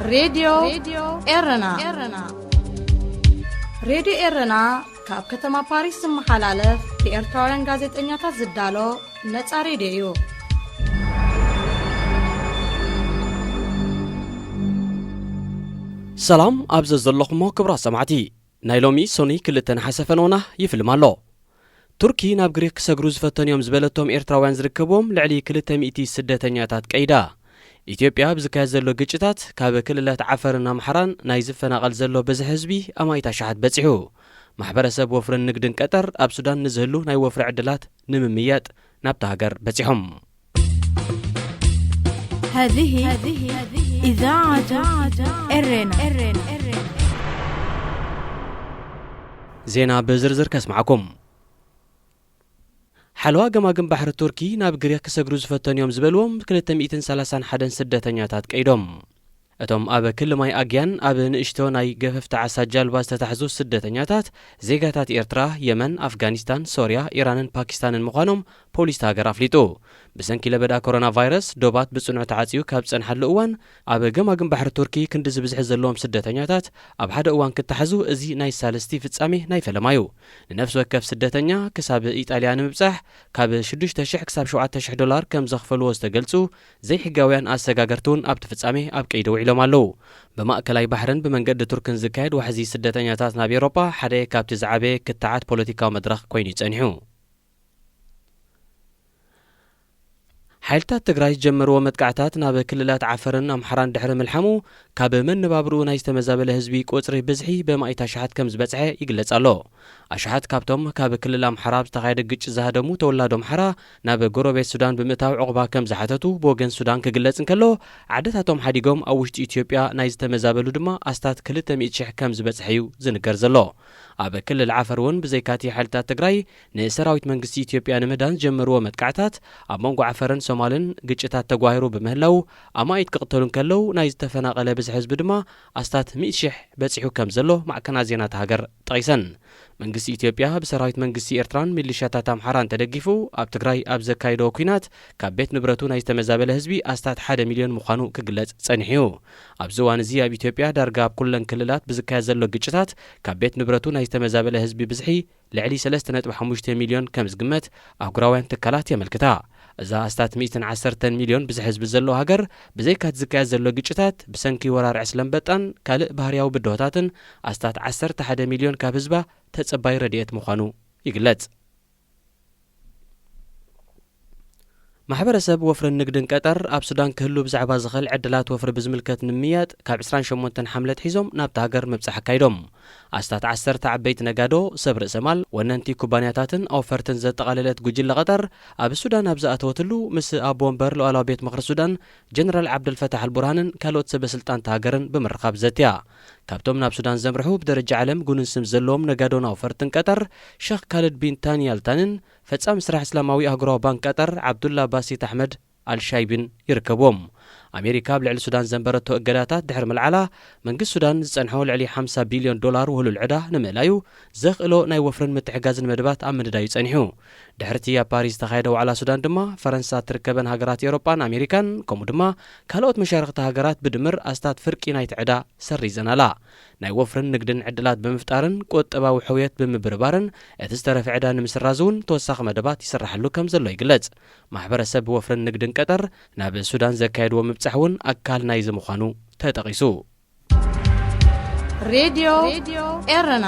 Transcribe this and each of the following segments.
ሬድዮ ኤረና። ሬድዮ ኤረና ካብ ከተማ ፓሪስ ዝመሓላለፍ ብኤርትራውያን ጋዜጠኛታት ዝዳሎ ነጻ ሬድዮ እዩ። ሰላም ኣብ ዘዘለኹሞ ክብራት ሰማዕቲ። ናይ ሎሚ ሶኒ ክልተ ነሓሰ ፈነውና ይፍልም ኣሎ። ቱርኪ ናብ ግሪክ ክሰግሩ ዝፈተኑ እዮም ዝበለቶም ኤርትራውያን ዝርከብዎም ልዕሊ ክልተ ሚእቲ ስደተኛታት ቀይዳ። ኢትዮጵያ ኣብ ዝካየድ ዘሎ ግጭታት ካብ ክልላት ዓፈርን ኣምሓራን ናይ ዝፈናቐል ዘሎ ብዝሒ ህዝቢ ኣማኢት ኣሽሓት በጺሑ። ማሕበረሰብ ወፍርን ንግድን ቀጠር ኣብ ሱዳን ንዝህሉ ናይ ወፍሪ ዕድላት ንምምያጥ ናብታ ሃገር በጺሖም። هذه إذاعة إرنا. ዜና ብዝርዝር ከስምዓኩም። ሓለዋ ገማግም ባሕሪ ቱርኪ ናብ ግሪክ ክሰግሩ ዝፈተኑ እዮም ዝበልዎም ክልተ ሚእትን ሰላሳን ሓደን ስደተኛታት ቀይዶም። እቶም ኣብ ክሊ ማይ ኣግያን ኣብ ንእሽቶ ናይ ገፈፍቲ ዓሳ ጃልባ ዝተታሕዙ ስደተኛታት ዜጋታት ኤርትራ፣ የመን፣ ኣፍጋኒስታን፣ ሶርያ፣ ኢራንን ፓኪስታንን ምዃኖም ፖሊስ ሃገር ኣፍሊጡ። ብሰንኪ ለበዳ ኮሮና ቫይረስ ዶባት ብጽኑዕ ተዓጽዩ ካብ ዝጸንሓሉ እዋን፣ ኣብ ገማግም ባሕሪ ቱርኪ ክንዲ ዝብዝሒ ዘለዎም ስደተኛታት ኣብ ሓደ እዋን ክተሓዙ፣ እዚ ናይ ሳልስቲ ፍጻሜ ናይ ፈለማ እዩ። ንነፍሲ ወከፍ ስደተኛ ክሳብ ኢጣልያ ንምብጻሕ ካብ ሽዱሽተ ሽሕ ክሳብ ሸውዓተ ሽሕ ዶላር ከም ዘኽፈልዎ ዝተገልጹ ዘይሕጋውያን ኣሰጋገርቲ እውን ኣብቲ ፍጻሜ ኣብ ቀይዲ ውዒሎም ኣለዉ። ብማእከላይ ባሕርን ብመንገዲ ቱርክን ዝካየድ ዋሕዚ ስደተኛታት ናብ ኤውሮጳ ሓደ ካብቲ ዝዓበየ ክትዓት ፖለቲካዊ መድረኽ ኮይኑ እዩ ጸኒሑ። ሓይልታት ትግራይ ዝጀመርዎ መጥቃዕታት ናብ ክልላት ዓፈርን ኣምሓራን ድሕሪ ምልሓሙ፣ ካብ መነባብርኡ ናይ ዝተመዛበለ ህዝቢ ቁጽሪ ብዝሒ ብኣማኢት ኣሽሓት ከም ዝበጽሐ ይግለጽ ኣሎ። ኣሽሓት ካብቶም ካብ ክልል ኣምሓራ ኣብ ዝተኻየደ ግጭት ዝሃደሙ ተወላዶ ኣምሓራ ናብ ጎረቤት ሱዳን ብምእታው ዕቑባ ከም ዝሓተቱ ብወገን ሱዳን ክግለጽ እንከሎ፣ ዓድታቶም ሓዲጎም ኣብ ውሽጢ ኢትዮጵያ ናይ ዝተመዛበሉ ድማ ኣስታት ክልተ ሚእቲ ሽሕ ከም ዝበጽሐ እዩ ዝንገር ዘሎ። ኣብ ክልል ዓፈር እውን ብዘይካቲ ሓይልታት ትግራይ ንሰራዊት መንግስቲ ኢትዮጵያ ንምህዳን ዝጀመርዎ መጥቃዕታት፣ ኣብ መንጎ ዓፈርን ሶማልን ግጭታት ተጓሂሩ ብምህላው፣ ኣማኢት ክቕተሉ እንከለዉ፣ ናይ ዝተፈናቐለ ብዝሒ ህዝቢ ድማ ኣስታት ሚእቲ ሽሕ በጺሑ ከም ዘሎ ማዕከናት ዜና እታ ሃገር ጠቒሰን። መንግስቲ ኢትዮጵያ ብሰራዊት መንግስቲ ኤርትራን ሚሊሻታት ኣምሓራን ተደጊፉ ኣብ ትግራይ ኣብ ዘካየዶ ኲናት፣ ካብ ቤት ንብረቱ ናይ ዝተመዛበለ ህዝቢ ኣስታት ሓደ ሚልዮን ምዃኑ ክግለጽ ጸኒሑ እዩ። ኣብዚ እዋን እዚ ኣብ ኢትዮጵያ ዳርጋ ኣብ ኩለን ክልላት ብዝካየድ ዘሎ ግጭታት፣ ካብ ቤት ንብረቱ ናይ ዝተመዛበለ ህዝቢ ብዝሒ ልዕሊ ሰለስተ ነጥቢ ሓሙሽተ ሚልዮን ከም ዝግመት ኣህጉራውያን ትካላት የመልክታ። እዛ ኣስታት ሚእትን ዓሰርተን ሚልዮን ብዝሒ ህዝቢ ዘለዎ ሃገር፣ ብዘይካቲ ዝካየድ ዘሎ ግጭታት፣ ብሰንኪ ወራር ዕስለ ኣንበጣን ካልእ ባህርያዊ ብድሆታትን ኣስታት ዓሰርተ ሓደ ሚልዮን ካብ ህዝባ ተጸባይ ረድኤት ምዃኑ ይግለጽ። ማሕበረሰብ ወፍርን ንግድን ቀጠር ኣብ ሱዳን ክህሉ ብዛዕባ ዝኽእል ዕድላት ወፍሪ ብዝምልከት ንምምያጥ ካብ ዕስራን ሸሞንተን ሓምለ ኣትሒዞም ናብታ ሃገር ምብጻሕ ኣካይዶም። ኣስታት ዓሰርተ ዓበይቲ ነጋዶ፣ ሰብ ርእሰ ማል፣ ወነንቲ ኩባንያታትን ኣውፈርትን ዘጠቓለለት ጉጅለ ቀጠር ኣብ ሱዳን ኣብ ዝኣተወትሉ ምስ ኣቦ ወንበር ሉዓላዊ ቤት ምኽሪ ሱዳን ጀነራል ዓብደልፈታሕ ኣልቡርሃንን ካልኦት ሰበ ስልጣን እታ ሃገርን ብምርኻብ ዘትያ። ካብቶም ናብ ሱዳን ዘምርሑ ብደረጃ ዓለም ጉኑን ስም ዘለዎም ነጋዶን ኣውፈርትን ቀጠር ሸኽ ካልድ ቢን ታኒ ኣልታንን ፈጻሚ ስራሕ እስላማዊ ኣህጉራዊ ባንክ ቀጠር ዓብዱላ ባሲት ኣሕመድ ኣልሻይቢን ይርከብዎም። ኣሜሪካ ኣብ ልዕሊ ሱዳን ዘንበረቶ እገዳታት ድሕሪ ምልዓላ፣ መንግስቲ ሱዳን ዝጸንሖ ልዕሊ ሓምሳ ቢልዮን ዶላር ውህሉል ዕዳ ንምእላዩ ዘኽእሎ ናይ ወፍርን ምትሕጋዝን መደባት ኣብ ምንዳዩ ጸኒሑ። ድሕርቲ ኣብ ፓሪስ ዝተኻየደ ዋዕላ ሱዳን ድማ፣ ፈረንሳ እትርከበን ሃገራት ኤውሮጳን ኣሜሪካን፣ ከምኡ ድማ ካልኦት መሻርኽቲ ሃገራት ብድምር ኣስታት ፍርቂ ናይቲ ዕዳ ሰሪዘን ኣላ። ናይ ወፍርን ንግድን ዕድላት ብምፍጣርን ቁጠባዊ ሕውየት ብምብርባርን እቲ ዝተረፈ ዕዳ ንምስራዝ እውን ተወሳኺ መደባት ይስራሓሉ ከም ዘሎ ይግለጽ። ማሕበረሰብ ወፍርን ንግድን ቀጠር ናብ ሱዳን ዘካየድዎ ምብጻሕ እውን ኣካል ናይዚ ምዃኑ ተጠቒሱ። ሬድዮ ኤረና።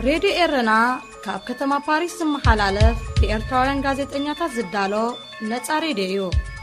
ሬድዮ ኤረና ካብ ከተማ ፓሪስ ዝመሓላለፍ ብኤርትራውያን ጋዜጠኛታት ዝዳሎ ነጻ ሬድዮ እዩ።